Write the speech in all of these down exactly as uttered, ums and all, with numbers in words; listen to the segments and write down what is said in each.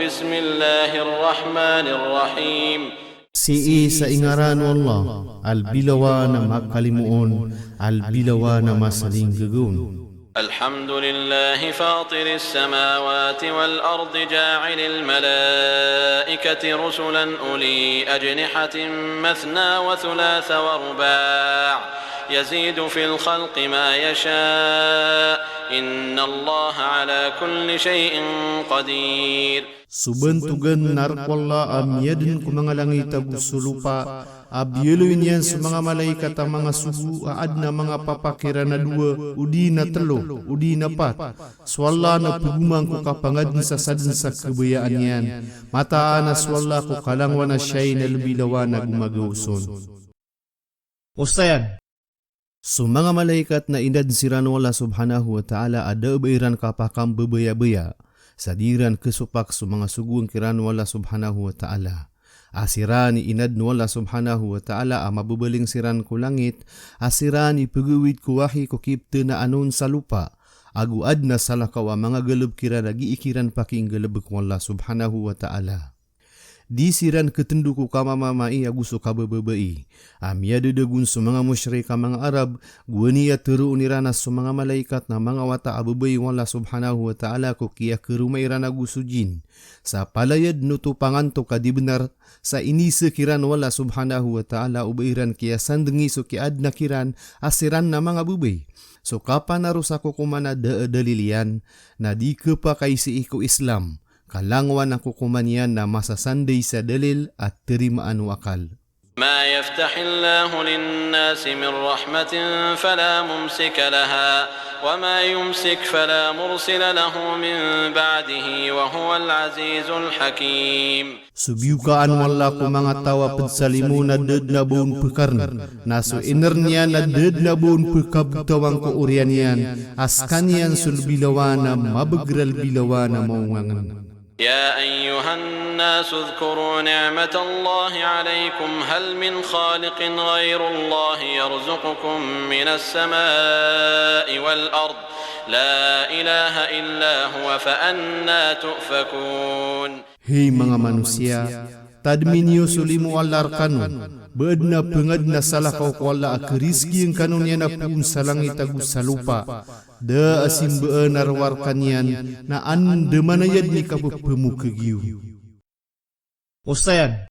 بسم الله الرحمن الرحيم. Sii sa ingaran o Allah, a lbilawan a makalimoon, a lbilawan a masalinggagaon. الحمد لله فاطر السماوات والأرض جاعل الملائكة رسلا أولي أجنحة مثنى وثلاث ورباع يزيد في الخلق ما يشاء إن الله على كل شيء قدير. So bantogan na rk o Allah a miyadn ko manga langit ago so lopa, a biyaloy niyan so manga malaikat a manga sogo a adn a manga papa kiran a dowa odi na tlo odi na pat. So Allah na pgoman ko kapangadn sa sadn sa khabayaan iyan. Mataan a so Allah ko kalangowan a siyai na lbilawan a gomagaw oson. Osayan. So manga malaikat na inadn siran o Allah subhanahu wa ta'ala a da a ba iran kapakambabayabaya sa di iran khasopak so manga sogoan kiran o Allah subhanahu wa ta'ala. A siran i inadn o Allah subhanahu wa ta'ala a mababaling siran ko langit, a siran i pagawid ko wahi ko kipthanaan on sa lopa, ago adn a salakaw a manga galbk iran a gii kiran pakiinggalbk o Allah subhanahu wa ta'ala. Di siran khatndo ko kamamamai ago so kabababai. A miyadadagon so manga mushrik a manga Arab, gowani a tharoon iran a so manga malaikat na manga wata a babay o Allah subhanahu wa ta'ala ko kiyakaroma iran ago so jinn. Sa palaya dn oto pangantok a di bnar, sa iniza kiran o Allah subhanahu wa ta'ala o ba iran kiyasandngi so kiyaadna kiran a siran na manga babay. So kapanarosa ko koman a da a dalil iyan, na di khapakay sii ko Islam. Kalangowan a kokoman iyan na masasanday sa dalil a tarimaan o akal. ما يفتح الله للناس من رحمة فلا ممسك لها وما يمسك فلا مرسل له من بعده وهو العزيز الحكيم. So biyokaan o Allah ko manga taw a pd sa limo na da dn a ba on pkarn, na so inrn iyan na da dn a ba on pkabotawan ko oriyan iyan, a skaniyan so lbilawan a mabagr a lbilawan a maongangn. يا أيها الناس اذكروا نعمة الله عليكم هل من خالق غير الله يرزقكم من السماء والأرض لا إله إلا هو فأنى تؤفكون. Hay manga manosiya, tadmi niyo so limo o Allah rkano, ba adn a pangadn a salakaw ko Allah a kharizkian kano niyan a poon sa langit ago sa lopa, da a simbaan a rowar ka niyan, na andamanaya dn i kapphmokg iyo. Osayan.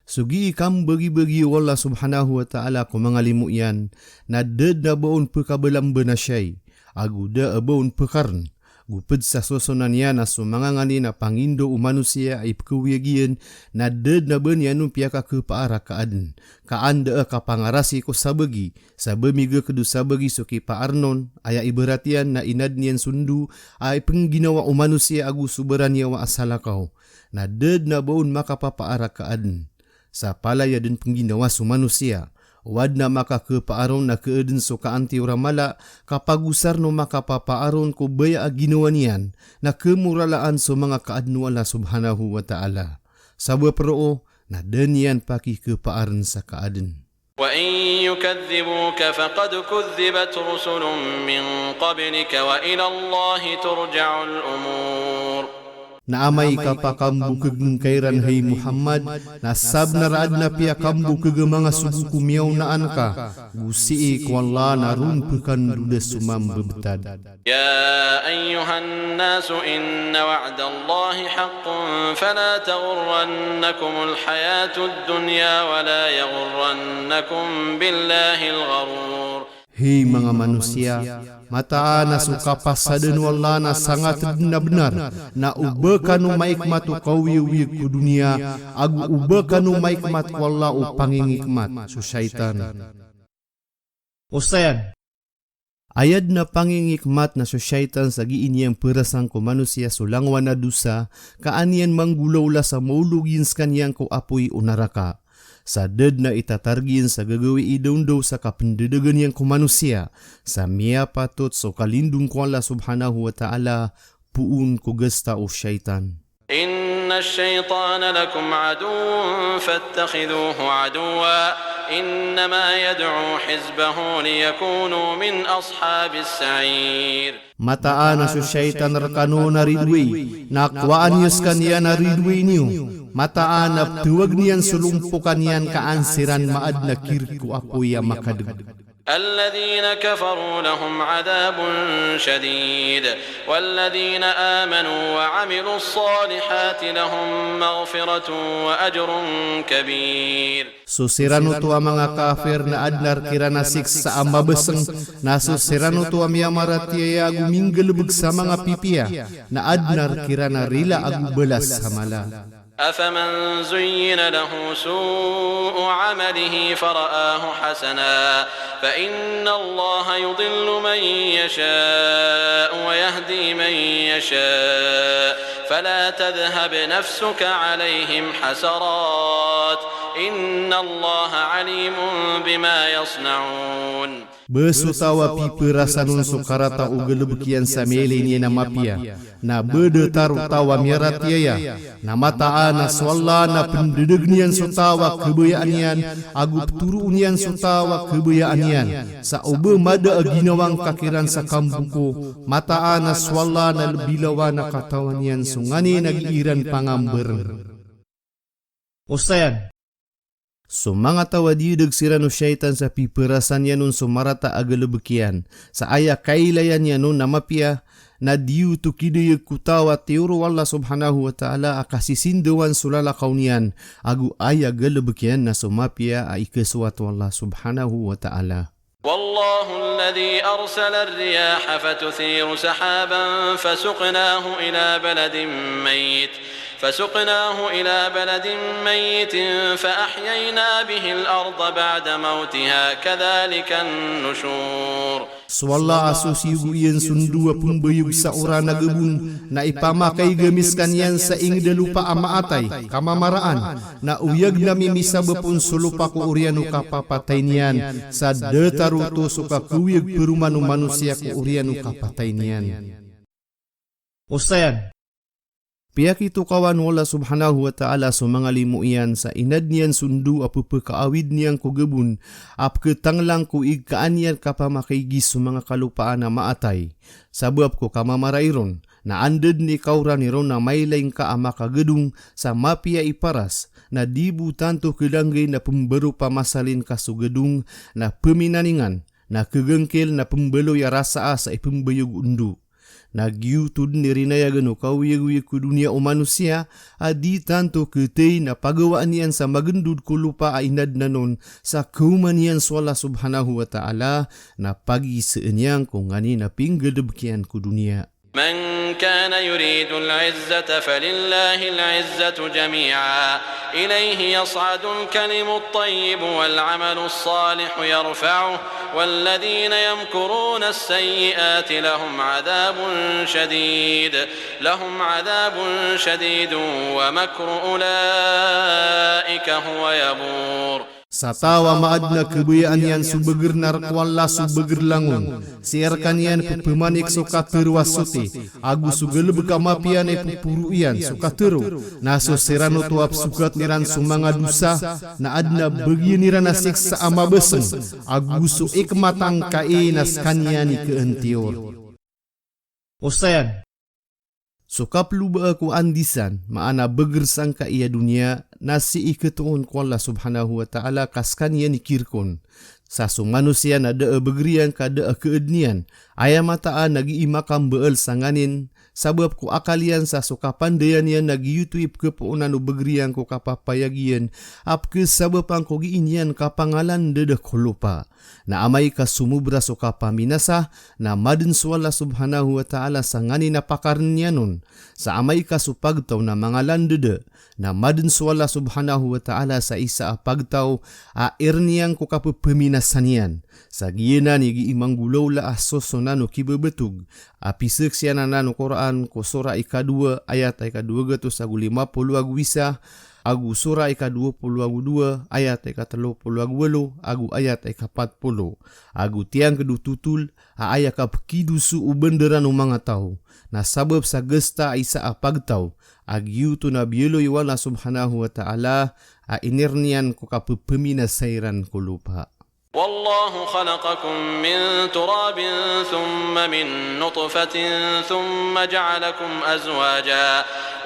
So gii kambagibagi o Allah subhanahu wa ta'ala ko manga limo iyan, na da dn a ba on pkabalamban a siyai, ago da a ba on pkarn, go pd sa sosonan iyan a so manga nganin a pangindo o manosiya a ipkhaoyag iyan, na da dn a ba niyan on piyakakhapaar a kaadn. Ka an da a kapangarasi ko sabagi, sa ba migakd o sabagi so kipaarn on, aya ibarat iyan na inadn iyan so ndo a ipngginawa o manosiya ago so baraniyawa a salakaw. Na da dn a ba on makapapaar a kaadn. Sa palaya dn pngginawa so manosiya, o adn a makakhapaar on na khaadn so kaantiyor a mala, ka pagosarn o makapapaar on ko baya a ginawa niyan, na khamoralaan so manga kaadn o Allah subhanahu wa ta'ala. Sabap roo, na da niyan pakikhapaarn sa kaadn. وإن يكذبوك فقد كذبت رسل من قبلك وإلى الله ترجع الأمور. Na amay ka pakambokgn ka iran hay Muhammad, na sabnar a adn a piyakambokg a manga sogo ko miyaonaan ka, go sii ko Allah na ron pkhandoda so mambebtad. يا أيها الناس إن وعد الله حق فلا تغرنكم الحياة الدنيا ولا يغرنكم بالله الغرور. Hay manga manosiya, mataan a so kapasadan o Allah na sangat dn a bnar, na o ba kano maikmat o kaoyagoyag ko doniya, ago o ba kano maikmat ko Allah o pangingikmat, so shaytan. Osayan. Aya dn a pangingikmat na so shaytan sa gii niyan perasan ko manosiya so langowan a dosa, ka an iyan manggolawla sa maolog iyan skaniyan ko apoy o naraka. Sa da dn a itatarg iyan sa gagawii daondaw sa kapndadagan iyan ko manosiya, sa miyapatot so kalindong ko Allah subhanahu wa ta'ala, poon ko gasta o shaytan. إن الشيطان لكم عدو فاتخذوه عدوا إنما يدعو حزبه ليكونوا من أصحاب السعير. Mataan a so shaytan rkano na ridoay, na kowaan iyo skaniyan a ridoay niyo. Mataan a ptawagn iyan so lompokan iyan ka an siran maadn a kirk ko apoy a makadg. الذين كفروا لهم عذاب شديد والذين آمنوا وعملوا الصالحات لهم مغفرة وأجر كبير. So siran oto a manga kafir na adn a rk iran a siksa a mabasng, na so siran oto a miyamaratiyaya ago minggalbk sa manga pipiya, na adn a rk iran a rila ago balas a mala. أفمن زين له سوء عمله فرآه حسنا فإن الله يضل من يشاء ويهدي من يشاء فلا تذهب نفسك عليهم حسرات إن الله عليم بما يصنعون. Ba so taw a piparasan on so karata o galbk iyan sa miyailay niyan a mapiya, na ba datar o taw a miyaratiyaya, na mataan a so Allah na pndadagn iyan so taw a kabayaan iyan, ago ptoroon iyan so taw a kabayaan iyan. Sa o ba mada a ginawa ngka kiran sa kambo ko, mataan a so Allah na lbi lawan a katawan iyan so nganin a gii ran pangambrng. Osayan. So manga taw a diyadg siran o shaytan sa piparasan iyan on so marata a galbk iyan, sa aya kailayan iyan on na mapiya, na di oto kidayg ko taw a tiyoro o Allah subhanahu wa ta'ala a kasisindawan so lalakaw niyan, ago aya galbk iyan na so mapiya a ikasowat o Allah subhanahu wa ta'ala. والله الذي أرسل الرياح فتثير سحابا فسقناه إلى بلد ميت، فسقناه إلى بلد ميت فأحيينا به الأرض بعد موتها كذلك النشور. So Allah a so siyogo iyan so ndo a pmbayog sa oran a gabon, na ipamakaiga mi skaniyan sa ingd a lopa a maatay, kamamaraan, na oyag na mimisabap on so lopa ko oriyan o kapapatay niyan, sa datar oto so kakaoyag paroman o manosiya ko oriyan o kapatay niyan. Osayan. Piyakitokawan o Allah subhanahu wa ta'ala so manga limo iyan sa inadn iyan so ndo a pphakaawid niyan ko gabon, a pkhatanglang ko igkaan iyan kapamakaigi so manga kalopaan a maatay. Sabap ko kamamarair on, na anda dn i kaoran iron na mailay ngka a makagadong sa mapiya i paras, na di bo tanto khalanggay na pmbaropa masalin ka so gadong, na pminaningan, na khagangkil na pmbaloy a rasa a sa ipmbayog o ndo. Na giyoto dn i rinayagan o kaoyagoyag ko doniya o manosiya, a di tanto khatay na pagawaan iyan sa magndod ko lopa a inadnan on, sa khaoma niyan so Allah subhanahu wa ta'ala, na pagisaan iyan ko nganin a pinggalbk iyan ko doniya. من كان يريد العزة فلله العزة جميعا إليه يصعد الكلم الطيب والعمل الصالح يرفعه والذين يمكرون السيئات لهم عذاب شديد، لهم عذاب شديد ومكر أولئك هو يبور. Sa taw a maadn a khabayaan iyan so bagr na rk o Allah so bagr langon, sii rkaniyan pphamanik so katharo a soti, ago so galbk a mapiya na ipporo iyan so katharo, na so siran oto a pzokatn iran so manga dosa, na adn a bagian iran a siksa a mabasng, ago so ikmatangkai na skaniyan i kaantiyor. Osayan. So kaplobaa ko andisan, maana bagr sangkai a doniya, na sii khatoon ko Allah subhanahu wa ta'ala ka skaniyan i kirkon. Sa so manosiya na da a bagr iyan ka da a khaadn iyan, aya mataan a gii makambaal sa nganin, sabap ko akal iyan sa so kapandayan iyan na giyoto i pkhapoonan o bagr iyan ko kapapayag iyan, a pkhasabapan ko gii niyan kapangalandada ko lopa. Na amay ka somobra so kapaminasa, na madn so Allah subhanahu wa ta'ala sa nganin a pakarn iyan on. Sa amay ka so pagtaw na mangalandada, na madn so Allah subhanahu wa ta'ala sa isa a pagtaw a irn iyan ko kapphminasa niyan. Sa giyanan i gii manggolawla a sosonan o kibabatog, a pizaksian anan o Qur'an, ko sura ikadowa, ayat a ikadowa gatos ago lima polo ago isa, ago sura ikadowa polo ago dowa, ayat a ikatelo polo ago walo, ago ayat a ikapat polo. Ago tiyangkd o totol a aya kapkidoso o bandaran o manga taw na sabap sa gasta a isa a pagtaw, a giyoto na biyaloy o Allah Subhanahu wa Ta'ala a inirn iyan ko kapphminasa iran ko lopa. والله خلقكم من تراب ثم من نطفة ثم جعلكم أزواجا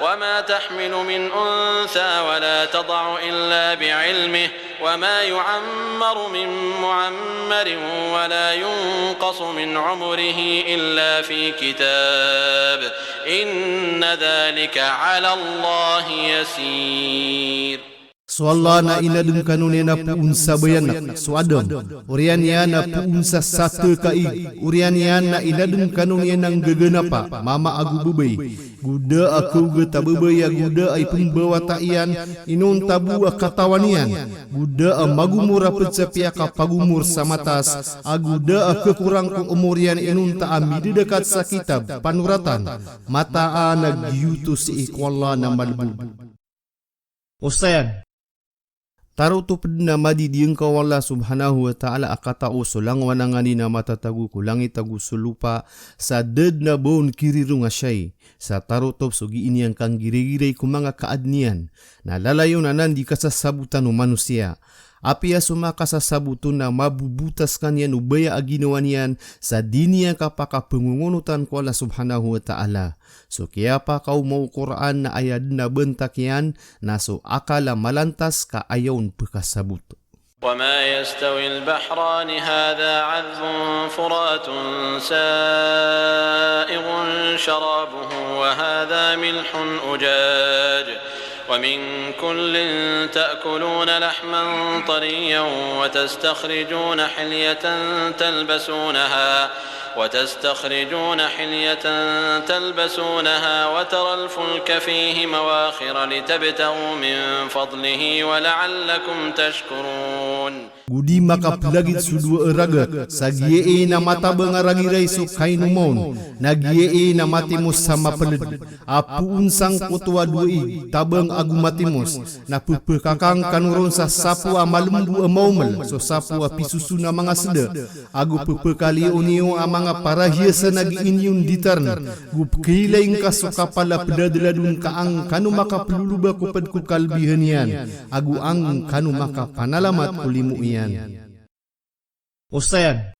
وما تحمل من أنثى ولا تضع إلا بعلمه وما يعمر من معمر ولا ينقص من عمره إلا في كتاب إن ذلك على الله يسير. So Allah na inadn kano niyan a poon sa bayanak, so Adam, oriyan iyan a poon sa satkaig, oriyan iyan na inadn kano niyan a nggaganapa, mama ago babay, go da a kaogat a babay ago da a ipmbawata iyan inonta bo a katawan iyan, go da a magomor a pd sa piyakapagomor sa matas, ago da a khakorang ko omor iyan inonta a midadakat sa kitab panoratan. Mataan a giyoto sii ko Allah na malbod. Osayan. Tarotop dn a madidiyangka o Allah Subhanahu wa Ta'ala a katao so langowan a nganin a matatago ko langit ago so lopa, sa da dn a ba on kirirong a shay, sa tarotop so gii niyan kanggiragiray ko manga kaadn iyan, na lalayon anan di kasasabotan o manosiya. Apiya so makasasabot on na mabobota skaniyan o baya a ginawa niyan, sa di niyan kapakapangongonotan ko Allah Subhanahu wa Ta'ala. So kiyapakaoma o Qur'an na aya dn a bantak iyan na so akal a malantas ka aya on pkhasabot. وما يستوي البحران هذا عذب فرات سائغ شرابه وهذا ملح أجاج ومن كل تأكلون لحما طريا وتستخرجون حلية تلبسونها وتستخرجون حلية تلبسونها وترى الفلك فيه مواخر لتبتغوا من فضله ولعلكم تشكرون. Go di makaplagid so dowa a ragat, sa giyai na matabang a ragiray so kainoma on, na giyai na matimos sa mapled. A poon sangkoto a dowa i tabang ago matimos, na pphakakang kano ron sa sapo a malembo a maomel so sapo a pisoson a manga seda, ago pphakaliyo niyo a manga parahiyasan a gii niyo nditarn, go pkhailay ngka so kapal a pdadladon ka an kano makaploloba ko pd ko kalbihan iyan, ago an kano makapanalamat ko limo iyan. Osayan.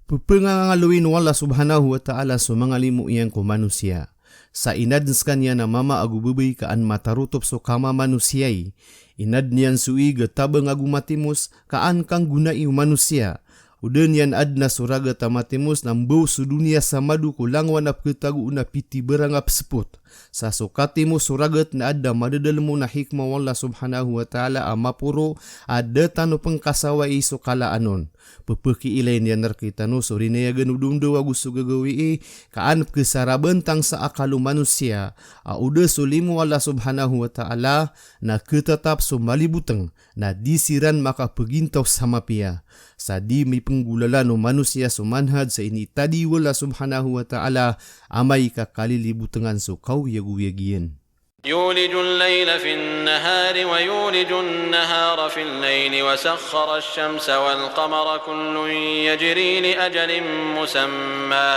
Pphangangaloin o Allah Subhanahu wa Ta'ala so manga limo iyan ko manosiya. Sa inadn skaniyan a mama ago babay ka an matarotop so kamamanosiya i. Inadn iyan so ig a tabang ago matimos ka an kanggonai o manosiya. O da niyan adn a so ragat a matimos na mbaw so doniya sa mado ko langowan a pkhatago on a pitibarang a psepot. Sa so katimos o ragat na adn a madadalm on a hikmah o Allah Subhanahu wa Ta'ala a maporo a da tano pngkasawai so kalaan on. Pphakailayn iyan rktano so rinayagan o domdaw ago so gagawii, ka an pkhasarabantang sa akal o manosiya, a o da so limo o Allah Subhanahu wa Ta'ala, na khatatap so malibotng, na di siran makapagintaw sa mapiya. Sa di mipnggolalan o manosiya so manhaj sa initadi o Allah Subhanahu wa Ta'ala, amay ka kalilibotngan so kaoyagoyag iyan. يولج الليل في النهار ويولج النهار في الليل وسخر الشمس والقمر كل يجري لأجل مسمى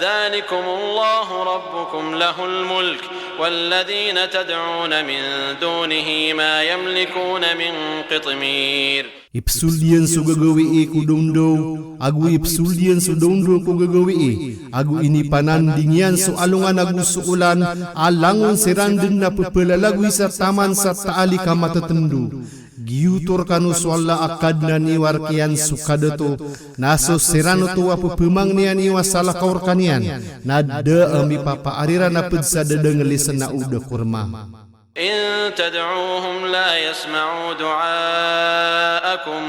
ذلكم الله ربكم له الملك والذين تدعون من دونه ما يملكون من قطمير. Ipsold iyan so gagawii ko dawndaw, ago ipsold iyan so dawndaw ko gagawii, ago inipananding iyan so alongan ago so olan, a langon siran dn a pphalalagoy sa taman sa taalik a matatndo. Giyoto rkano so Allah a Kadnan iyo a rk iyan so kadato, na so siran oto a pphamangnia niyo a salakaw rkaniyan, na da a mipapaariran a pd sa dadanglsn a oda ko rma. إن تدعوهم لا يسمعوا دعاءكم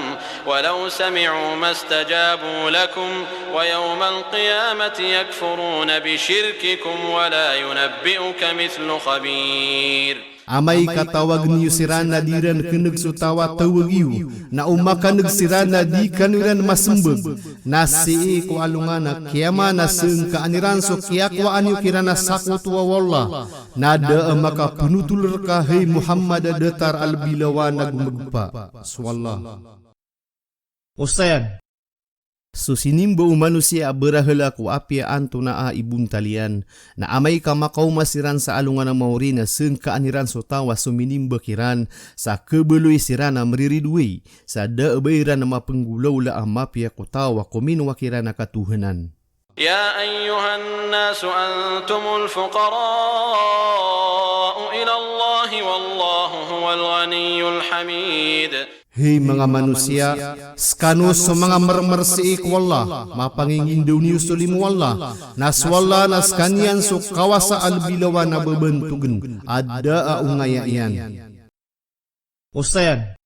ولو سمعوا ما استجابوا لكم ويوم القيامة يكفرون بشرككم ولا ينبئك مثل خبير. Amay ka tawagn iyo siran na di ran kn'g so taw a tawag iyo, na o makan'g siran na di kano iran masmbag, na sii ko alongan a kiyama na sngkaan iran so kiyakowaan iyo kiran a sakotowa o Allah, na da a makapnotol rka hay Muhammad a datar a lbi lawan ago magpa. So Allah. Osayan. So sinimba o manosiya a brahala ko apiya antonaa i bontal iyan, na amay ka makaoma siran sa alongan a maori na sngkaan iran so taw a sominimba kiran, sa khabaloy siran a mriridoay, sa da a ba iran a mapnggolawla a mapiya ko taw a kominowa kiran a katohanan. يا أيها الناس أنتم الفقراء إلى الله والله هو الغني الحميد. Hay manga manosiya, skano so manga mrmr sii ko Allah, mapangingindaw niyo so limo o Allah, na so Allah na skaniyan so kawasa a lbi lawan a babantogn, a da a ongaya iyan. Osayan.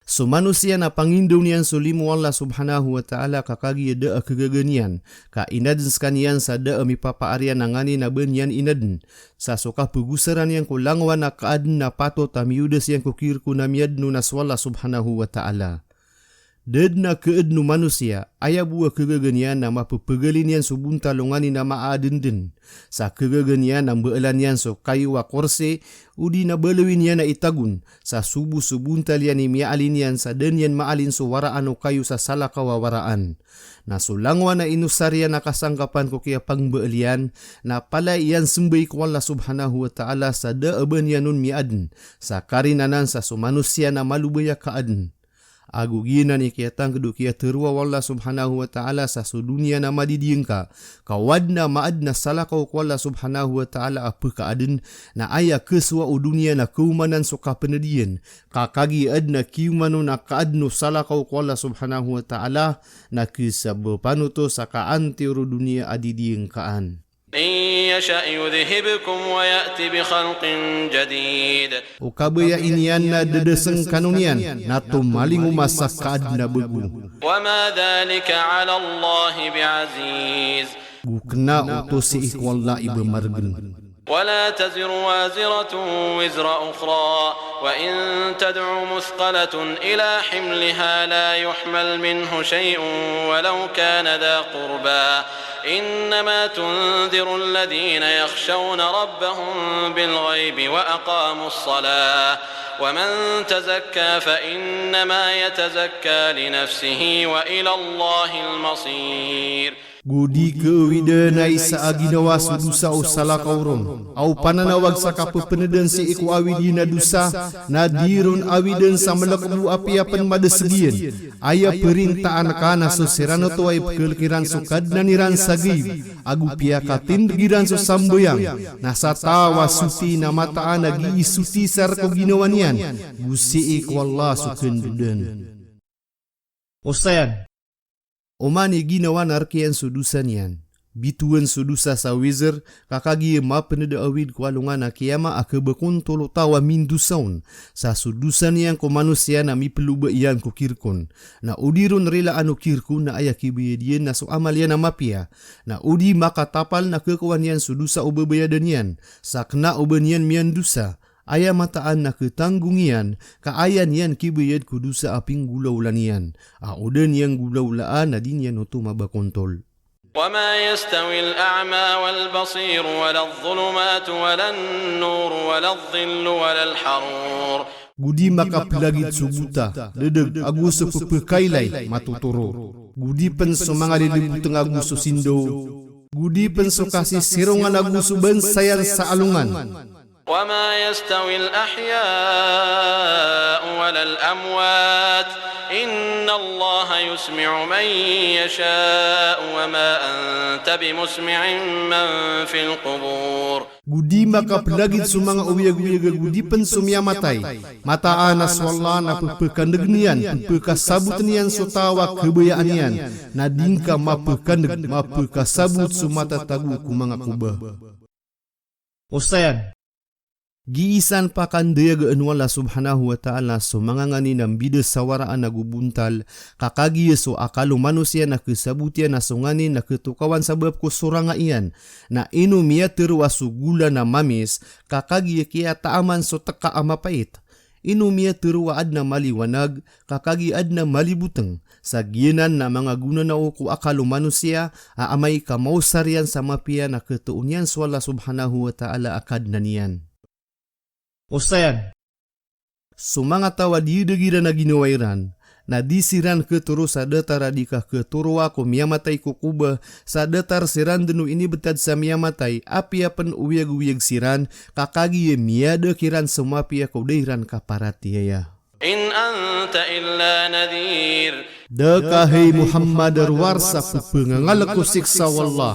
So manosiya na pangindaw niyan so limo o Allah subhanahu wa ta'ala ka kagiya da a khagaga niyan, ka inadn skaniyan sa da a mipapaar iyan a nganin a ba niyan inadn, sa so kapgosaran iyan ko langowan a kaadn na patot a miyodas iyan ko kirkon a miyadn on a so Allah subhanahu wa ta'ala. Da dn a khaadn o manosiya, aya bo a khagaga niyan na mapphagalian iyan so bontal o nganin a maadn dn. Sa khagaga niyan na mbaalan iyan so kayo a korsi, odi na balawi niyan a itagon, sa sobo so bontal iyan i miyaalin iyan sa da niyan maalin so waraan o kayo sa salakaw a waraan. Na so langowan a inosar iyan a kasangkapan ko kiyapangbaal iyan, na palaya iyan smbay ko Allah subhanahu wa ta'ala sa da a ba niyan on miyaadn, sa karinanan sa so manosiya na malobay a kaadn. Ago giyanan i kiyatangkd o kiyatharoa o Allah subhanahu wa ta'ala sa so doniya na madidiyangka, ka o adn a maadn a salakaw ko Allah subhanahu wa ta'ala a pkaadn, na aya khasowa o doniya na khaomanan so kapnd iyan, ka kagiya adn a kiyoman on a kaadn o salakaw ko Allah subhanahu wa ta'ala, na khasabapan oto sa kaantiyor o doniya a didiyangkaan. إن يشأ يذهبكم ويأت بخلق جديد. O kabaya iniyan na dadasn kano niyan, na tomalingoma sa kaadn a bago. وما ذلك على الله بعزيز. Go kna oto sii ko Allah i ba margn. ولا تزر وازرة وزر أخرى، وإن تدع مثقلة إلى حملها لا يحمل منه شيء ولو كان ذا قربى، إنما تنذر الذين يخشون ربهم بالغيب وأقاموا الصلاة، ومن تزكى فإنما يتزكى لنفسه وإلى الله المصير. Go di khaawidn a isa a ginawa so dosa o salakaw ron, a o pananawag sa kapphndn sii ko awid iyan a dosa, na di ron awidn sa mlk bo apiya pn madasg iyan. Aya printaan ka na so siran oto a ipkhalk iran so Kadnan iran sa ghaib, ago piyakatindg iran so sambayang, na sa taw a soti na mataan a gii soti sa rk o ginawa niyan, go sii ko Allah so kndodn. Osayan. Oman i ginawa na rk iyan so dosa niyan, bitowan so dosa sa wizr, ka kagiya mapnd a awid ko alongan a kiyama a khabakontol o taw a mindosa on, sa so dosa niyan ko manosiya na miploba iyan ko kirkon, na o di ron rilaan o kirkon na aya kibayad iyan na so amal iyan a mapiya, na o di makatapal na khakowa niyan so dosa o babayadan iyan, sa kna o ba niyan miyandosa, aya mataan na khatanggong iyan, ka aya niyan kibayad ko dosa a pinggolawla niyan, a o da niyan golawlaan na di niyan oto mabakontol. وما يستوي الأعمى والبصير ولا الظلمات ولا النور ولا الظل ولا الحرور. Go di makaplagid so bota, dgdg, ago so pphakailay, matotoro. Go di pn so manga lilibotng ago so sindaw. Go di pn so kasisirongan ago so bansayan sa alongan. وما يستوي الأحياء ولا الأموات، إن الله يسمع من يشاء وما أنت بمسمع من في القبور. Go di makaplagid so manga oyagoyag ago di pn so miyamatay. Mataan a so Allah na pphakandgn iyan, pphakasabotn iyan so taw a khabayaan iyan, na di ngka mapphakandg, mapphakasabot so matatago ko manga koba. Osayan. Giisan pakandayagaan o Allah subhanahu wa ta'ala so manga nganin a mbida sa waraan ago bontal, ka kagiya so akal o manosiya na kesabot iyan a so nganin na ketokawan sabap ko soranga iyan, na ino miyatharo a so gola na mamis, ka kagiya kiyataaman so teka a mapait. Ino miyatharo a aden a maliwanag, ka kagiya aden a maliboteng. Sa giyanan na manga gonanao ko akal o manosiya, a amay ka maosar iyan sa mapiya na ketoon iyan so Allah subhanahu wa ta'ala a Kadnan iyan. Osayan. So manga taw a di deg iran a ginawa iran, na di siran ketoro sa datar a di ka ketoroa ko miyamatay ko koba, sa datar siran den o inibetad sa miyamatay, apiya pen oyagoyag siran, ka kagiya miyada kiran so mapiya ko da iran kaparatiyaya. إن أنت إلا نذير. Da ka, hay Muhammad, a rowar sa pepengangalek ko siksa o Allah.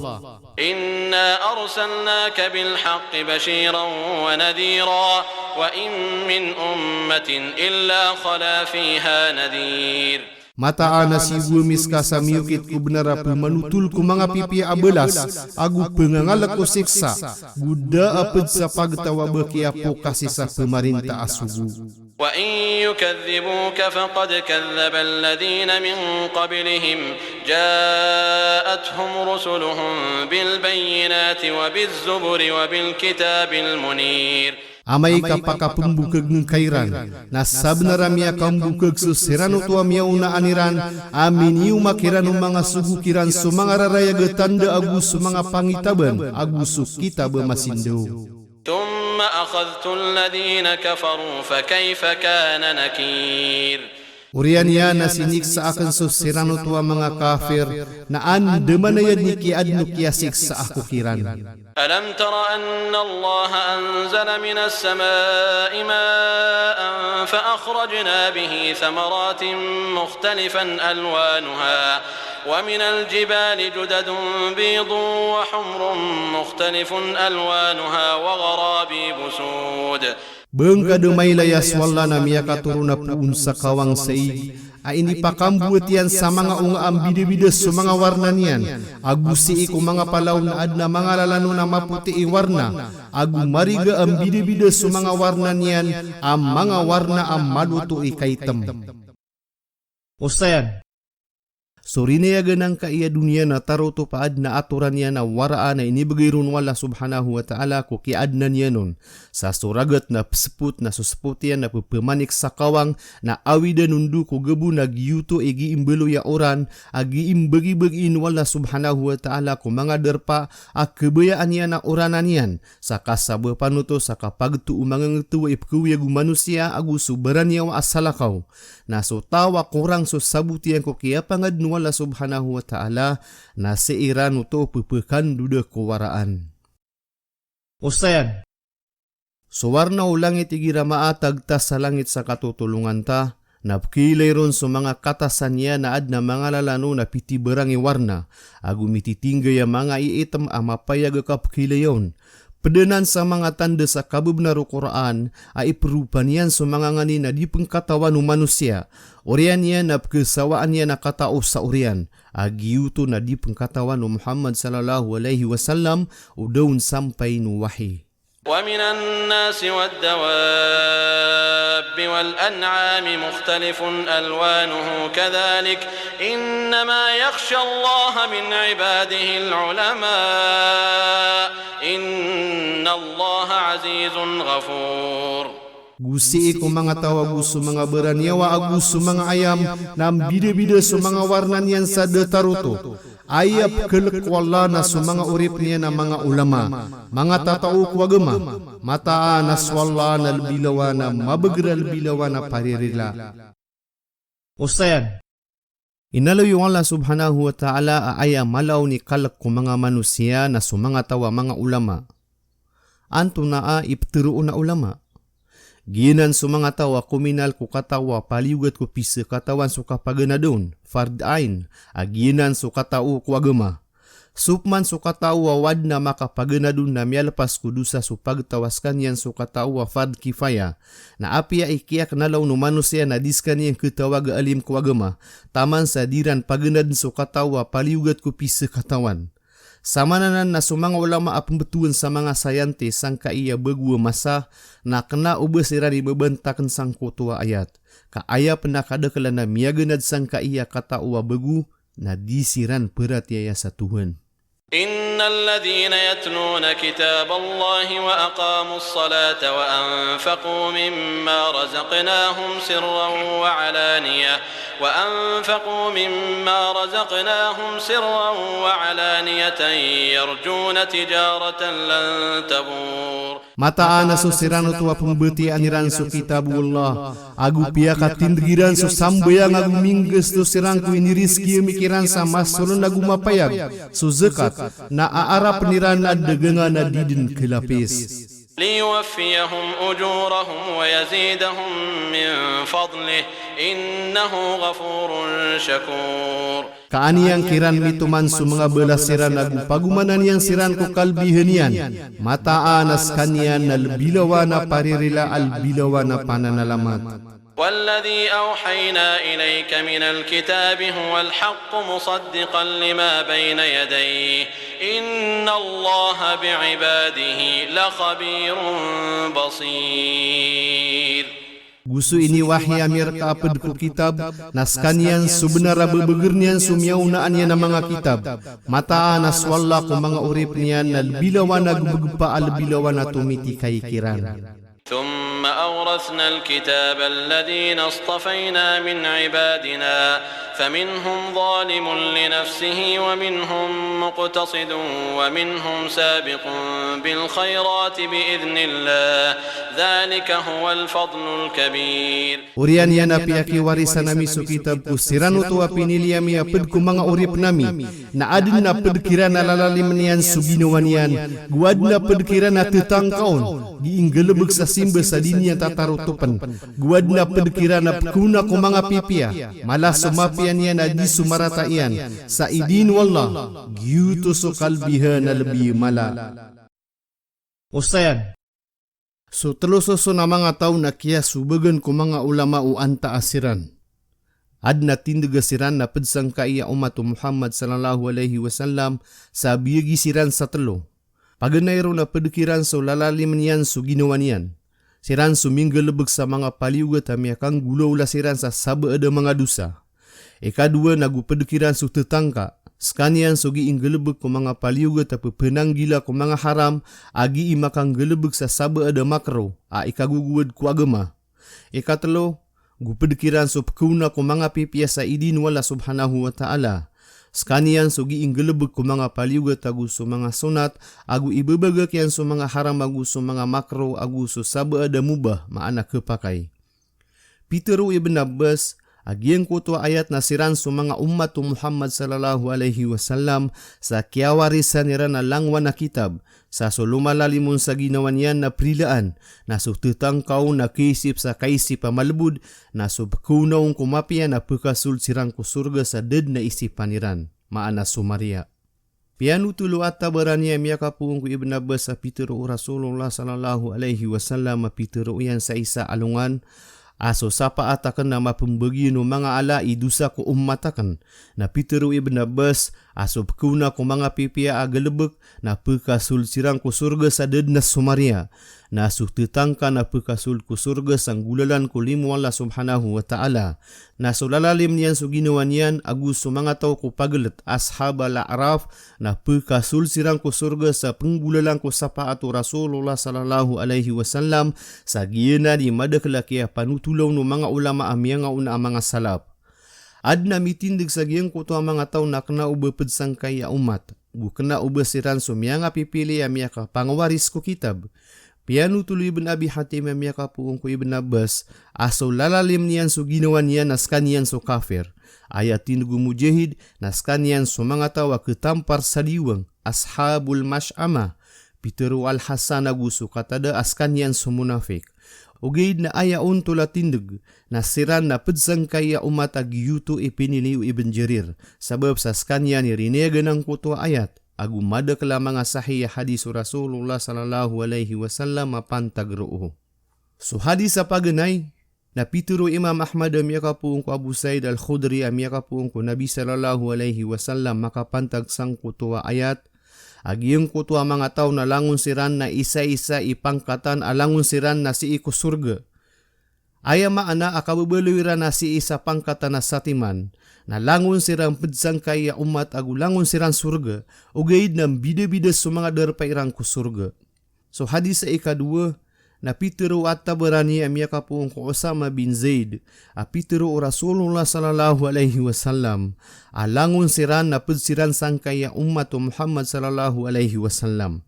إنا أرسلناك بالحق بشيرا ونذيرا وإن من أمة إلا خلا فيها نذير. Mataan a siyogo ami seka sa miyokit ko benar a pemanotol ko manga pipiya a balas, ago pengangalek ko siksa, go da a ped sa pagtaw a ba kiyapokasi sa pemarinta a sogo. وإن يكذبوك فقد كذب الذين من قبلهم جاءتهم رسلهم بالبينات وبالزبر وبالكتاب المنير. Amay ka pakapembokeg ngka iran, na sabenar a miyakambokeg so siran oto a miyaonaan iran, a miniyoma kiran o manga sogo kiran so manga rarayag a tanda ago so manga pangitaban ago so kitab a masindaw. ثم أخذت الذين كفروا فكيف كان نكير. Oriyan iyan na siniksa aken so siran oto a manga kafir, na andamanaya den i kiyaden o kiyasiksa ako kiran. ألم تر أن الله أنزل من السماء ماء فأخرجنا به ثمرات مختلفا ألوانها ومن الجبال جدد بيض وحمر مختلف ألوانها وغرابيب سود. Ba ngka den mailay a so Allah na miyakatoron a poon sa kawang sa ig, a inipakambowat iyan sa manga onga a mbidabida so manga warna niyan, ago sii ko manga palaw na aden a manga lalano na mapoti i warna, ago mariga a mbidabida so manga warna niyan, a manga warna a maloto i kaitem. Osayan. So rinayagan angkai a doniya na taroto pa aden a atoran iyan a waraan a inibegay ron o Allah subhanahu wa ta'ala ko kiyaadnan iyan on. Sa so ragat na pesepot na so sepot iyan na pepemanik sa kawang na awidan on do ko gebo na giyoto i giimbaloy a oran a giimbagibagi o Allah subhanahu wa ta'ala ko manga darpa a kebayaan iyan a oranan iyan. Sa kasabapan oto sa kapageto o manga ngetowa i pekewyag o manosiya ago so baraniyawa a salakaw. Na so taw a korang so sabot iyan ko kiyapangaden o Allah subhanahu wa ta'ala, na sii ran oto pepekandoda ko waraan. Osayan. So warna o langit igira maatag ta sa langit sa katotolongan ta, na pekeilay ron so manga katasan iyan a aden a manga lalano na pitibarang i warna, ago mititinggay a manga iitem a mapayag a kapekeilay on. Ped anan sa manga tanda sa kabebenar o Qur'an, a iperopa niyan so manga nganin a di pengkatawan o manosiya. Oriyan iyan a pekesawaan iyan a katao sa oriyan, a giyoto na di pengkatawan o Muhammad sallallahu alaihi wasallam, o da on sampayin o wahi. ومن الناس والدواب والأنعام مختلف ألوانه كذلك إنما يخشى الله من عباده العلماء إن الله عزيز غفور. Go sii ko manga taw ago so manga baraniyawa ago so manga ayam, na mbidabida so manga warna niyan sa datar oto. Aya pekelek o Allah na so manga orip niyan a manga ulama, manga tatao ko agama, mataan a so Allah na lebilawan a mabeger a lebilawan a paririla. Osayan. Inaloy o Allah subhanahu wa ta'ala a aya mala on i kalek ko manga manosiya na so manga taw a manga ulama. Antonaa i petero on a ulama? Giyanan so manga taw a kominal ko kataw a paliyogat ko pisekatawan so kapaganad on, fard ain, a giyanan so katao ko agama. Sopman so katao a waden a makapaganad on na miyalepas ko dosa so pagtaw a sekaniyan so katao a fard kifaya. Na apiya i kiyakenala on o manosiya na di sekaniyan ketawag a alim ko agama, taman sa di ran paganaden so katao a paliyogat ko pisekatawan. Samanana na so manga ulama a pmbtowan sa manga scientist sangkai a bago a masa, na kna o ba siran i babantaken sangkoto a ayat. Ka aya pn a kadaklan a miyaganad sangkai a katao a bago, na di siran paratiyaya sa Tuhan. إن الذين يتلون كتاب الله وأقاموا الصلاة وأنفقوا مما رزقناهم سرا وعلانية، وأنفقوا مما رزقناهم سرا وعلانية يرجون تجارة لن تبور. Mataan a so siran oto a pmbatiyaa iran so kitab o Allah, ago piyakatindg iran so sambayang ago minggasto siran ko inirizki ami kiran sa masoln ago mapayag, so zakat, na aarapn iran a dagangan a di dn klapis. ليوفيهم أجورهم ويزيدهم من فضله إنه غفور شكور. Ka an iyan kiran mitoman so manga balas iran ago pagomanan iyan siran ko kalbihan iyan, mataan a skaniyan na lbi lawan a paririla a lbi lawan a pananalamat. والذي أوحينا إليك من الكتاب هو الحق مصدقا لما بين يديه إن الله بعباده لخبير بصير. Go so iniwahi ami rka a pd ko kitab, na skaniyan so bnar a bbgr iyan so miyaonaan iyan a manga kitab. Mataan a so Allah ko manga oripn iyan na lbi lawan a gbgpa a lbi lawan a tomitikay kiran. ثم أورثنا الكتاب الذين اصطفينا من عبادنا فمنهم ظالم لنفسه ومنهم مقتصد ومنهم سابق بالخيرات بإذن الله ذلك هو الفضل الكبير. Oriyan iyan a piyakiwarisan ami so kitab ko siran oto a pinili ami a pd ko manga oripn ami, na adn a pd kiran a lalalimn iyan so ginawa niyan, go adn a pd kiran a ttangkaon, gii nggalbk sa simba sa di niyan tatarotopn, go adn a pd kiran a pkhaona ko manga pipiya, mala so mapiya niyan a di so marata iyan, sa idin o Allah, giyoto so kalbihan a lbi mala. Osayan. So tlo soson a manga taw na kiyasobagan ko manga ulama o antaa siran. Adn a tindga siran na pd sangkai a ummat o Muhammad sallallahu alaihi wasallam sa biyagi siran sa tlo. Paganay ron na pd kiran so lalalimn iyan so ginawa niyan. Siran so minggalbk sa manga paliyogat a miyakanggolawla siran sa sabaad a manga dosa. Ikadowa na go pd kiran so ttangka, skaniyan so gii nggalbk ko manga paliyogat a pphananggila ko manga haram, a gii makanggalbk sa sabaad a makro, a ikagogowad ko agama. Ikatlo, go pd kiran so pkhaona ko manga pipiya sa idin o Allah subhanahu wa ta'ala. Skaniyan so gii nggalbk ko manga paliyogat ago so manga sonat, ago ibabagak iyan so manga haram ago so manga makro ago so sabaad a mubah, maana khapakay. Pitharo o Ibn Abbas, a giyangkoto a ayat na siran so manga ummat o Muhammad sallallahu alaihi wasallam sa kiyawarisan iran a langowan a kitab, sa so lomalalim on sa ginawa niyan na prilaan, na so ttangka on na kaisip sa kaisip a malbod, na so pkhaona on ko mapiya na pkasold siran ko sorga sa da dn a isipan iran, maana so mariya. Piyanothol o At-Tabarani a miyakapoon ko Ibn Abbas a pitharo o Rasulullah sallallahu alaihi wasallam a pitharo iyan sa isa a alongan, a so sapaat akn na mapmbagian o manga ala i dosa ko ummat akn. Na pitharo o Ibn Abbas, a so pkhaona ko manga pipiya a galbk, na pkasold siran ko sorga sa da dn a so mariya. Na so ttangka na pkasold ko sorga sa nggolalan ko limo o Allah subhanahu wa ta'ala. Na so lalalim niyan so ginawa niyan ago so manga taw ko paglt, ashab al-a'raf, na pkasold siran ko sorga sa pnggolalan ko sapaat o Rasulullah sallallahu alaihi wasallam, sa giyanan i madakl a kiyapanothola on o manga ulama a miyangaona a manga salaf. Adn a mitindg sa giyangkoto a manga taw na kna o ba pd sangkai a ummat, go kna o ba siran so miyangapipili a miyakapangwaris ko kitab. Piyanothol o Ibn Abi Hatim a miyakapoon ko Ibn Abbas, a so lalalim niyan so ginawa niyan na skaniyan so kafir. Aya tindg o Mujahid, na skaniyan so manga taw a khatampar sa diwang, ashabul mash'amah. Pitharo o Al-Hasan ago so Qatada a skaniyan so munafik. Ogaid na aya ontol a tindg, na siran na pd sangkai a ummat a giyoto i pinili o Ibn Jarir, sabap sa skaniyan i rinayagan angkoto a ayat, ago madakl a manga sahih a hadis o Rasulullah sallallahu alaihi wasallam a pantag roo. So hadis a paganay, na pitharo o Imam Ahmad a miyakapoon ko Abu Sa'id Al-Khudri a miyakapoon ko Nabi sallallahu alaihi wasallam makapantag sangkoto a ayat, A giyangkoto a manga taw na langon siran na isa-isa i pangkatan a langon siran na sii ko sorga. Aya maana a kababaloy iran a sii sa pangkatan a satiman, na langon siran pd sangkai a omat ago langon siran sorga, ogaid na mbidabida so manga darpa iran ko sorga. So hadis a ikadowa, na pitharo o At-Tabarani a miyakapoon ko Usama bin Zaid, a pitharo o Rasulullah sallallahu alaihi wasallam, a langon siran na pd siran sangkai a omat o Muhammad sallallahu alaihi wasallam.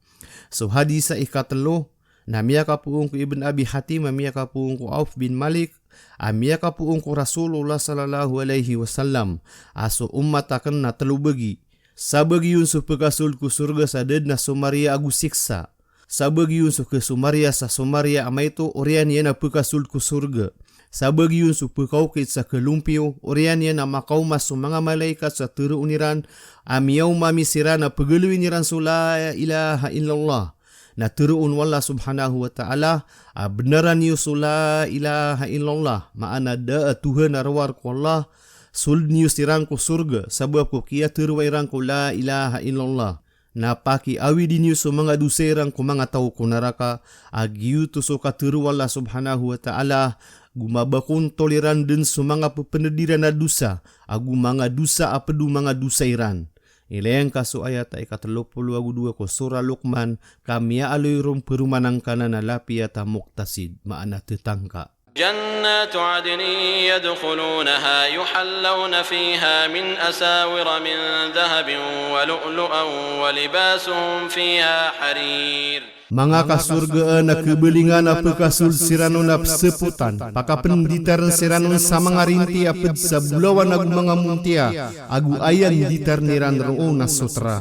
So hadis a ikatlo, na miyakapoon ko Ibn Abi Hatim, a miyakapoon ko Auf bin Malik, a miyakapoon ko Rasulullah sallallahu alaihi wasallam, a so omat akn na tlo bagi. Sabagi on so pkasold ko sorga sa da dn a somariya ago siksa. Sabagi on so khasomariya sa somariya a maito, oriyan iyan a pkasold ko sorga. Sabagi on so pkaokit sa khalompiyo, oriyan iyan a makaoma so manga malaikat sa tharoon iran, a miyaoma mi siran a pagaloyin iran so la ilaha illallah. Na tharoon o Allah subhanahu wa ta'ala, a bnar niyo so la ilaha illallah, maana da a Tuhan a rowar ko Allah, sold niyo siran ko sorga, sabap ko kiyatharoa iran ko la ilaha illallah. Na pakiawidi niyo so manga dosa iran ko manga taw ko naraka, a giyoto so katharo o Allah subhanahu wa ta'ala, go mabakontol iran dn so manga pphanad iran a dosa, ago manga dosa a pd o manga dosa iran. Ilay angka so ayat a ikatlo polo ago dowa ko Surah Luqman, ka miyaaloy ron paroman angkanan a lapiyat a muqtasid, maana thtangka. جنات عدن يدخلونها يحلون فيها من أساور من ذهب ولؤلؤا ولباسهم فيها حرير. Manga kasorgaan a khabalingan a pkasold siran on a psapotan, pakapnditarn siran on sa manga rinti a pd sa bolawan ago manga montiya, ago aya nditarn iran roo na sotra.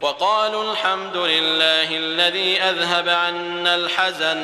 وقالوا الحمد لله الذي أذهب عنا الحزن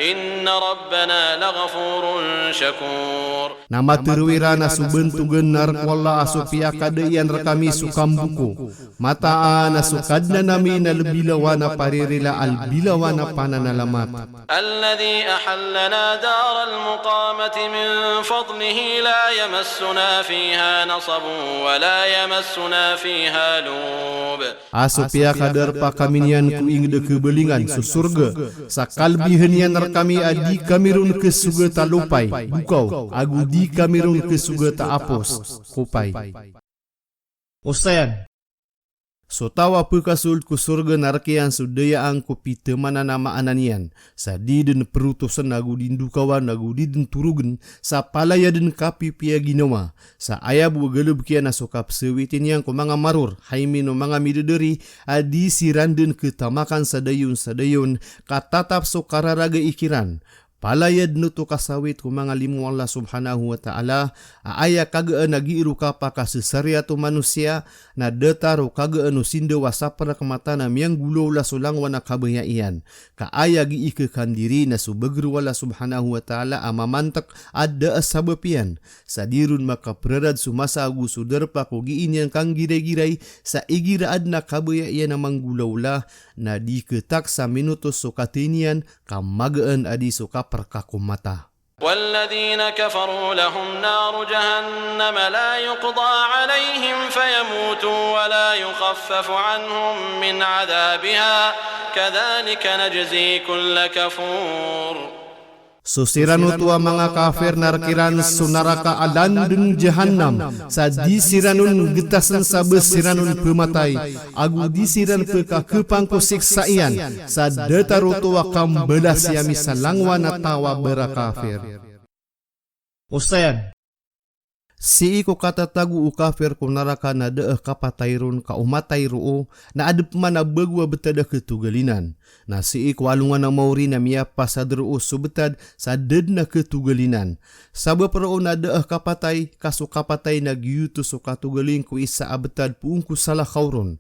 إن ربنا لغفور شكور. Na matharo iran a so bantogan na rk o Allah a so piyakada iyan rkami so kamboko. Mataan a so Kadnan ami na lbilawan a paririla a lbilawan a pananalamat. الذي أحلنا دار المقامة من فضله لا يمسنا فيها نصب ولا يمسنا فيها لغوب. A so piyakadarpa kami niyan ko ingd a khabalingan so sorga, sa kalbihan iyan rkami a di kami ron khasogat a lopay, bokaw, ago di kami ron khasogat a apos, kopay. Osayan. So taw a pkasold ko sorga na rk iyan so dayaan ko pithamanan a maana niyan, sa di dn protosn ago di ndokawan ago di dn torogn, sa palaya dn kapipiya ginawa, sa aya bo a galbk iyan a so kapsawiti niyan ko manga maror, haymin o manga midadari, a di siran dn khatamakan sa dayon sa dayon, ka tatap so kararagai kiran. Palaya dn oto kasawit ko manga limo o Allah subhanahu wa ta'ala, a aya kagaan a gii ro kapakasasariat o manosiya, na datar o kagaan o sindaw a saprk mata na miyanggolawla so langowan a kabaya iyan. Ka aya gii khakandiri na so bagr o Allah subhanahu wa ta'ala a mamantk a da a sabap iyan. Sa di ron makaprarad so masa ago so darpa ko gii niyan kanggiraygiray, sa igira adn a kabaya iyan a manggolawla, na di khatak sa minotos so kathay niyan, ka magaan a di so kaprka ko mata. والذين كفروا لهم نار جهنم لا يقضى عليهم فيموتوا ولا يخفف عنهم من عذابها كذلك نجزي كل كفور. So siran oto a manga kafir na rk iran so naraka a landng Jahannam, sa di siran on gtasn sa ba siran on pmatay, ago di siran pkakpang ko siksa iyan, sa datar oto a kambalasi ami sa langowan a taw a ba rakafir. Osayan. Sii ko katatago o kafir ko naraka na da a kapatay ron ka o matay roo, na adn pman a bago a btad a khatogalinan. Na sii ko alongan a maori na miyapasad roo so btad sa da dn a khatogalinan. Sabap roo na da a kapatay, ka so kapatay na giyoto so katogalin ko isa a btad poon ko salakaw ron.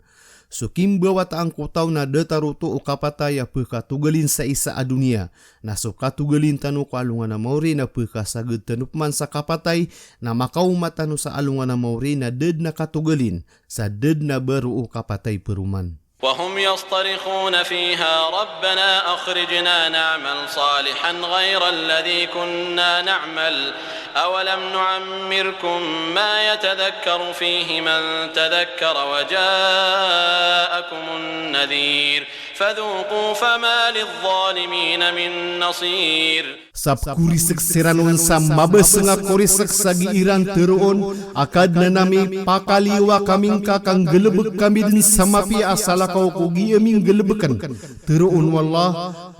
So kimbawataan ko taw na datar oto o kapatay a pkatogalin sa isa a doniya. Na so katogalin tano ko alongan a maori na pkasagad tano pman sa kapatay, na makaoma tano sa alongan a maori na da dn a katogalin, sa da dn a ba roo kapatay paroman. وهم يصطرخون فيها ربنا أخرجنا نعمل صالحا غير الذي كنا نعمل أولم نعمركم ما يتذكر فيه من تذكر وجاءكم النذير فذوقوا فما للظالمين من نصير. Sa pkorisek siran on sa mabaseng a korisek sa gii ran teroon a Kadnan ami, pakaliyowa kami ngka ka nggalebek kami den sa mapiya a salakaw ko gii ami nggalebeken. Teroon o Allah,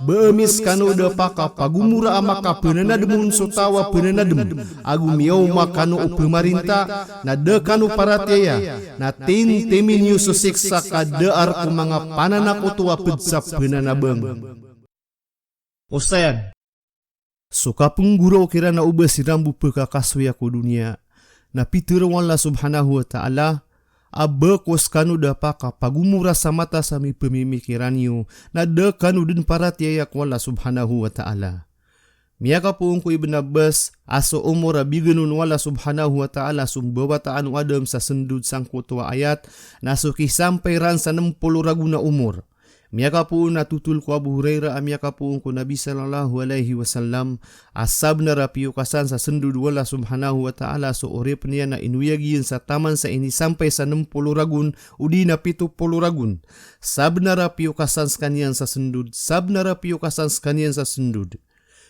ba ami sekano da pakapagomora a makapenanadem on so taw a penanadem, ago miyaoma kano o pemarinta, na da kano paratiyaya, na tintimin iyo so siksa ka da a rek o manga pananakoto a ped sa penanabang. Osayan. So kapenggoraok iran a o ba siran bo pekakasoya ko doniya, na pitero o Allah subhanahu wa ta'ala a ba ko sekano da pakapagomora sa matas a mipemimikiran iyo, na da kano den paratiyaya ko Allah subhanahu wa ta'ala. Miyakapoon ko Ibn Abbas a so omor a bigan on o Allah subhanahu wa ta'ala so mbawataan o Adam sa sendod sangkoto a ayat, na so kisampay iran sa nem polo ragon a omor. Miyakapoon a totol ko Abu Hurairah a miyakapoon ko Nabi sallallahu alaihi wasallam a sabenar a piyokasan sa sendod o Allah subhanahu wa ta'ala so oripen iyan a inoyag iyan sa taman sa inisampay sa nem polo ragon odi na pito polo ragon. Sabenar a piyokasan sekaniyan sa sendod, sabenar a piyokasan sekaniyan sa sendod.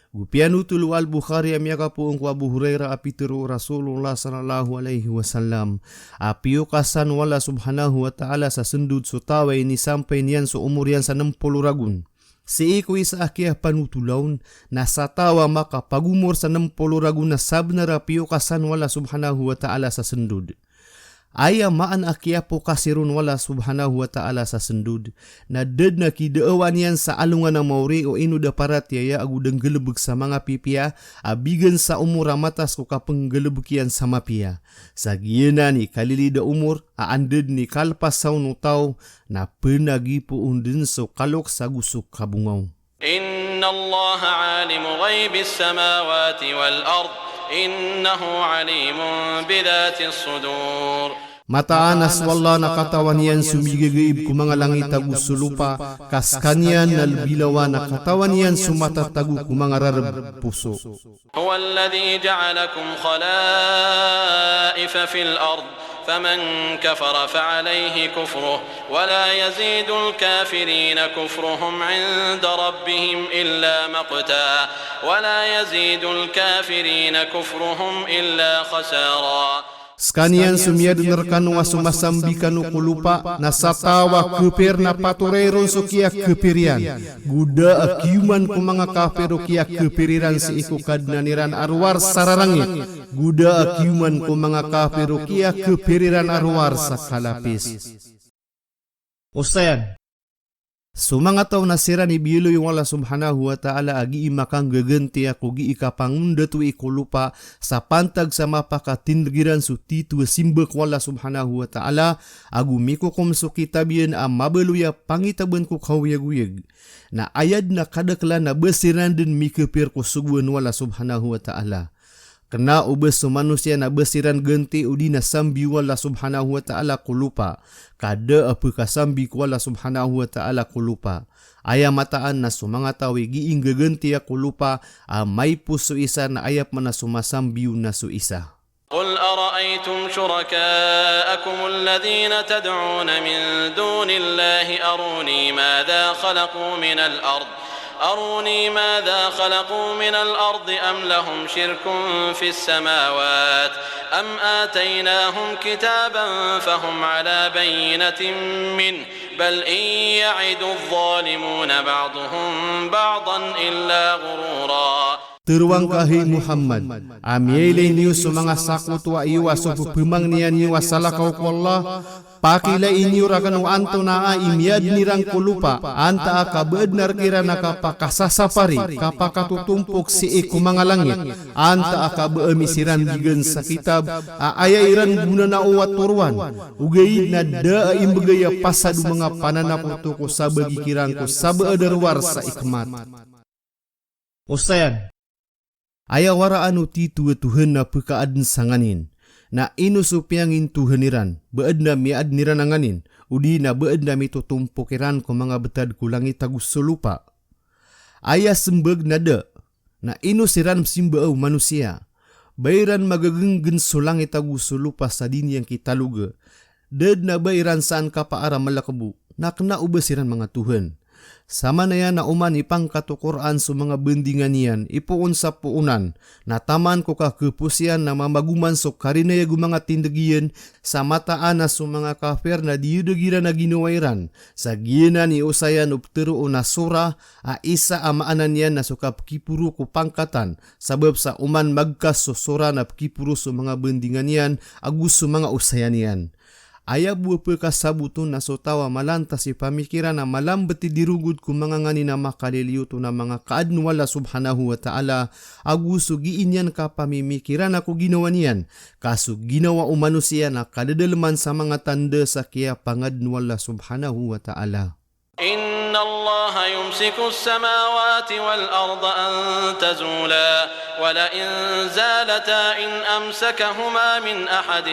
Go piyanotol o Al-Bukhari a miyakapoon ko Abu Hurairah a pitero o Rasulullah sallallahu alaihi wasallam a piyokasan o Allah subhanahu wa ta'ala sa sendod so taw a inisampay niyan so omor iyan sa nem polo ragon. Sii ko isa a kiyapanotola on na sa taw a makapagomor sa nem polo ragon na sabenar a piyokasan o Allah subhanahu wa ta'ala sa sendod. Aya maan a kiyapokasi ron o Allah subhanahu wa ta'ala sa sendod, na da den a kidaawan iyan sa alongan a maori o ino da paratiyaya ago da nggalebek sa manga pipiya a bigan sa omor a matas ko kapenggalebek iyan sa mapiya. Sa giyanan i kalilid a omor a anda den i kalepasan o taw, na penagipoon den so kaloks ago so kabongaw. إن الله عالم غيب السماوات والأرض إنه عليم بذات الصدور. Mataan a so Allah na katawan iyan so migagaib ko manga langit ago so lopa, ka sekaniyan na lebi lawan a katawan iyan so matatago ko manga rareb poso. هو الذي جعلكم خلائف في الأرض فمن كفر فعليه كفره ولا يزيد الكافرين كفرهم عند ربهم إلا مقتا ولا يزيد الكافرين كفرهم إلا خسارا. Sekaniyan so miyaden rekano a so masambi kano ko lopa, na sa taw a kepir na patoray ron so kiyakepir iyan. Go da a kiyoman ko manga kapir o kiyakepir iran sii ko Kadnan iran a rowar sa rarangit. Go da a kiyoman ko manga kapir o kiyakepir iran a rowar sa kalapis. Osayan. So manga taw na siran i biyaloy o Allah subhanahu wa ta'ala a gii makanggagantiya ko gii kapangondatoi ko lopa sa pantag sa mapakatindeg iran so tito a simba ko Allah subhanahu wa ta'ala, ago mikokom so kitab iyan a mabaloy a pangitaban ko kaoyagoyag. Na aya den a kadaklan a ba siran den mikepir ko sogoan o Allah subhanahu wa ta'ala. Kena o ba so manosiya na ba siran ganti odi na sambi o Allah subhanahu wa ta'ala ko lopa, ka da a pekasambi ko Allah subhanahu wa ta'ala ko lopa. Aya mataan na so manga taw i gii nggagantiya ko lopa a maipos so isa na aya pman a so masambi on na so isa. قل أرأيتم شركاءكم الذين تدعون من دون الله أروني ماذا خلقوا من الأرض أروني ماذا خلقوا من الأرض أم لهم شرك في السماوات أم آتيناهم كتابا فهم على بينة منه بل إن يعد الظالمون بعضهم بعضا إلا غرورا. Teroang ka, hay Muhammad, a miyailay niyo so manga sakotowa iyo a so pepemangniyan iyo a salakaw ko Allah, pakiilay niyo raken o antonaa i miyaden iran ko lopa, antaa ka ba aden a rek iran a kapakasasapari, kapakatotompok sii ko manga langit, antaa ka ba ami siran bigan sa kitab a aya iran gonanao a toroan, ogaid na da a imbegay a pasad o manga pananakoto ko sabagi kiran ko sabaad a rowar sa ikmat. Osayan. Aya waraan o tito a Tohan na pekaaden sa nganin. Na ino so piyangintohan iran, ba adn a miyaadn iran a nganin, odi na ba adn a mitotompok iran ko manga btad ko langit ago so lopa? Aya smbag na da. Na ino siran msimba o manosiya? Ba iran magagnggn so langit ago so lopa sa di niyan kitaloga. Da dn a ba iran san kapaara malakbo, na kna o ba siran manga tohan. Samanaya na oman ipangkat o Qur'an so manga bandingan iyan, ipoon sa poonan, na taman ko kakhaposan na mamagoman so karinayag o manga tindg iyan, sa mataan a so manga kafir na diyadg iran a ginawa iran. Sa giyanan i osayan o ptharoon a surah, a isa a maana niyan na so kapkhiporo ko pangkatan, sabap sa oman magkas so surah na pkhiporo so manga bandingan iyan, ago so manga osayan iyan. Aya bo a pkasabot on na so taw a malantas i pamikiran a malambt i dirogod ko manga nganin a makaliliyot on a manga kaadn o Allah subhanahu wa ta'ala, ago so gii niyan kapamimikiran a ko ginawa niyan, ka so ginawa o manosiya na kadadalman sa manga tanda sa kiyapangadn o Allah subhanahu wa ta'ala. إن الله يمسك السماوات والأرض أن تزولا ولئن زالتا إن أمسكهما من أحد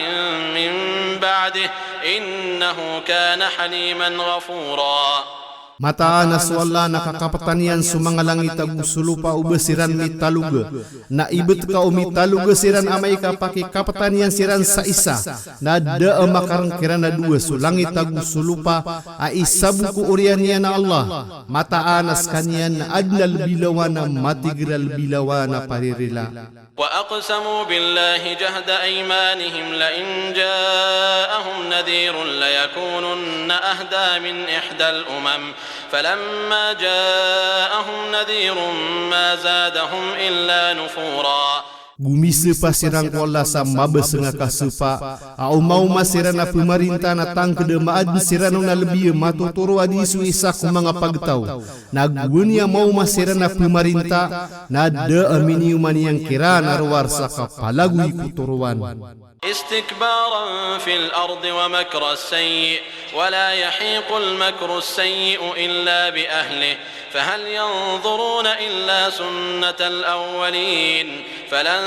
من بعده إنه كان حليما غفورا. Mataan a so Allah na kakaptan iyan so manga langit ago so lopa o ba siran mitaloga. Na ibt ka o mitaloga siran amay ka pakikaptan iyan siran sa isa. Na da a makarng kiran a dowa so langit ago so lopa a isa bo ko oriyan iyan a Allah. Mataan a skaniyan na adn a lbi lawan a matigr a lbi lawan a paririla. وأقسموا بالله جهد أيمانهم لئن جاءهم نذير ليكونن أهدى من إحدى الأمم فلما جاءهم نذير ما زادهم إلا نفورا. Gomisapa siran ko Allah sa mabasng a kasapa, a o maoma siran a pmarinta na tangkd a maadn siran on a lbi a matotoro a di so isa ko manga pagtaw. Na gowani a maoma siran a pmarinta, na da a miniyoma niyan kiran a rowar sa kapalagoy ko torowan. استكبارا في الأرض ومكر السيء ولا يحيق المكر السيء إلا بأهله فهل ينظرون إلا سنة الأولين فلن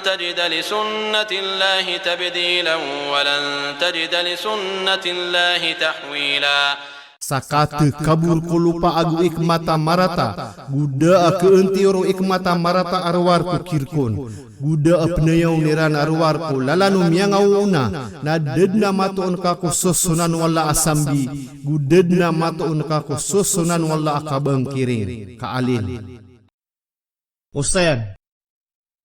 تجد لسنة الله تبديلا ولن تجد لسنة الله تحويلا. Sa katkhakabor ko lopa ago ikmat a marata, go da a khaantiyor o ikmat a marata a rowar ko kirkon, go da a pnayawn iran a rowar ko lalan o miyangaoona, na da dn a matoon ka ko sosonan o Allah a sambi, go da dn a matoon ka ko sosonan o Allah a kabangkiring, ka alin. Osayan.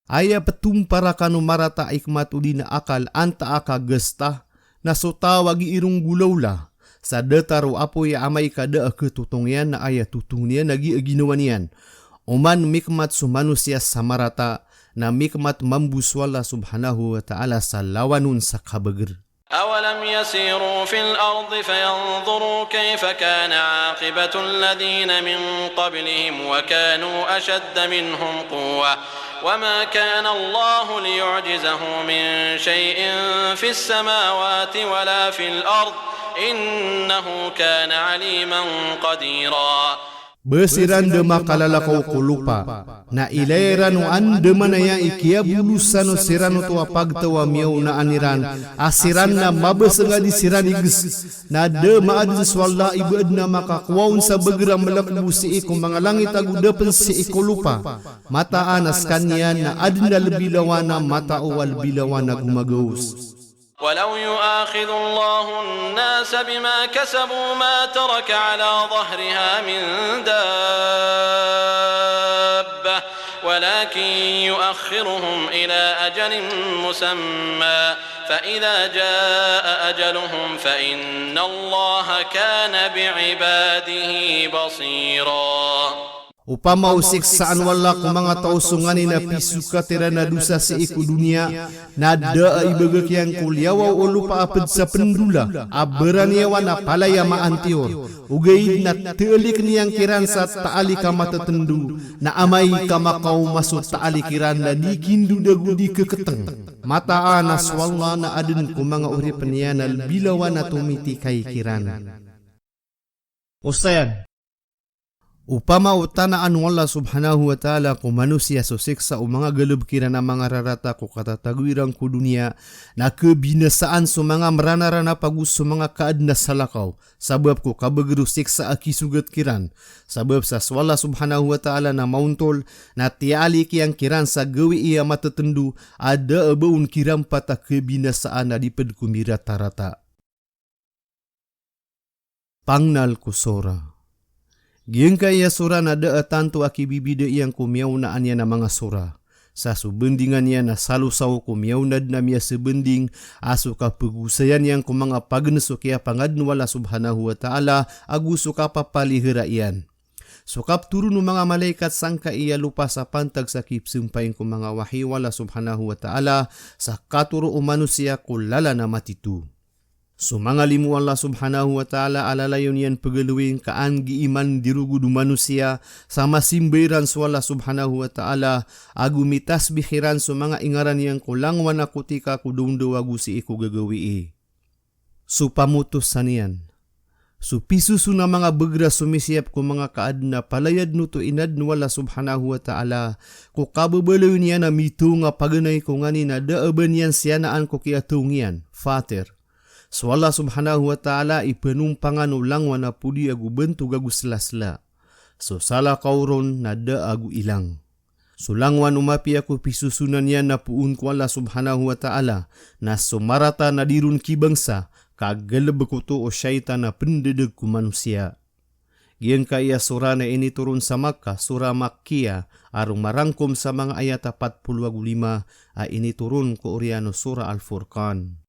Aya ptompara kano marata a ikmat odi na akal antaa ka gasta, na so taw a gii ron golawla, sa datar o apoy a amay ka da a khatotong iyan na aya totong iyan na gii a ginawa niyan. Oman mikmat so manosiya sa marata, na mikmat mambo so Allah subhanahu wa ta'ala sa lawan on sa kabagr. أولم يسيروا في الأرض فينظروا كيف كان عاقبة الذين من قبلهم وكانوا أشد منهم قوة وما كان الله ليعجزه من شيء في السماوات ولا في الأرض إنه كان عليما قديرا. Ba siran da makalalakaw ko lopa, na ilay ran o andamanaya i kiyabolosan o siran oto a pagtaw a miyaonaan iran, a siran na mabasng a di siran igs, na da maadn so Allah i ba adn a makakowa on sa bagr a mlakbo sii ko manga langit ago da pn sii ko lopa. Mataan a skaniyan na adn a lbi lawan a matao a lbi lawan a gomagaos. ولو يؤاخذ الله الناس بما كسبوا ما ترك على ظهرها من دابة ولكن يؤخرهم إلى أجل مسمى فإذا جاء أجلهم فإن الله كان بعباده بصيرا. Opama o siksaan o Allah ko manga taw so nganin a pisokat iran a dosa sii ko doniya, na da a ibagak iyan ko liyawaw o lopa a pd sa pndola a baraniyawan a palaya maantiyor. Ogaid na taalikn iyan kiran sa taalik a matatndo, na amay ka makaoma so taalik iran na di kindodag o di khaktng. Mataan a so Allah na adn ko manga oripn iyan a lbi lawan a tomitikay kiran. Osayan. Opama o tanaan o Allah Subhanahu wa Ta'ala ko manosiya so siksa o manga galbk iran a manga rarata ko katatago iran ko doniya, na khabinasaan so manga Mranaran a pago so manga kaadn a salakaw, sabap ko kabagr o siksa a kisogat kiran. Sabap sa so Allah Subhanahu wa Ta'ala na maontol, na tiyaalikiyang kiran sa gawii a matatndo, a da a ba on kiran pat a khabinasaan a di pd ko miratarata. Pangnal ko sura. Giyangkaya sura na da a tanto a kibibida iyan ko miyaonaan iyan a manga sura. Sa so bandingan iyan na salosaw ko miyaona dn a miyasabanding, a so kapgosayan iyan ko manga pagn so kiyapangadn o Allah Subhanahu wa Ta'ala, ago so kapapalihara iyan. So kaptoron o manga malaikat sangkai a lopa sa pantag sa kipsampay ko manga wahi o Allah Subhanahu wa Ta'ala, sa katoro o manosiya ko lalan a matito. So manga limo o Allah Subhanahu wa Ta'ala a lalayon iyan pgalowing ka anggiiman di rogod o manosiya, sa masimba iran so Allah Subhanahu wa Ta'ala, ago mitasbih iran so manga ingaran iyan ko langowan a kotika ko dawndaw ago sii ko gagawii. So pamotosan iyan. So pisoson a manga bgra so misiyap ko manga kaadn a palayadn oto inadn o Allah Subhanahu wa Ta'ala, ko kababaloy niyan a mitong a paganay ko nganin a da a ba niyan siyanaan ko kiyatong iyan, Fatir. So Allah Subhanahu wa Ta'ala i panompangan o langowan a podi ago bantog ago slasla. So salakaw ron na da ago ilang. So langowan o mapiya ko pisosonan iyan na poon ko Allah Subhanahu wa Ta'ala, na so marata na di ron kibangsa, ka galbk oto o shaytan a pndadg ko manosiya. Giyangkaya sura na initoron sa Makkah, sura Makkiyah, a roo marangkom sa manga ayat a pat polo ago lima, a initoron ko oriyan o sura Al-Furqan.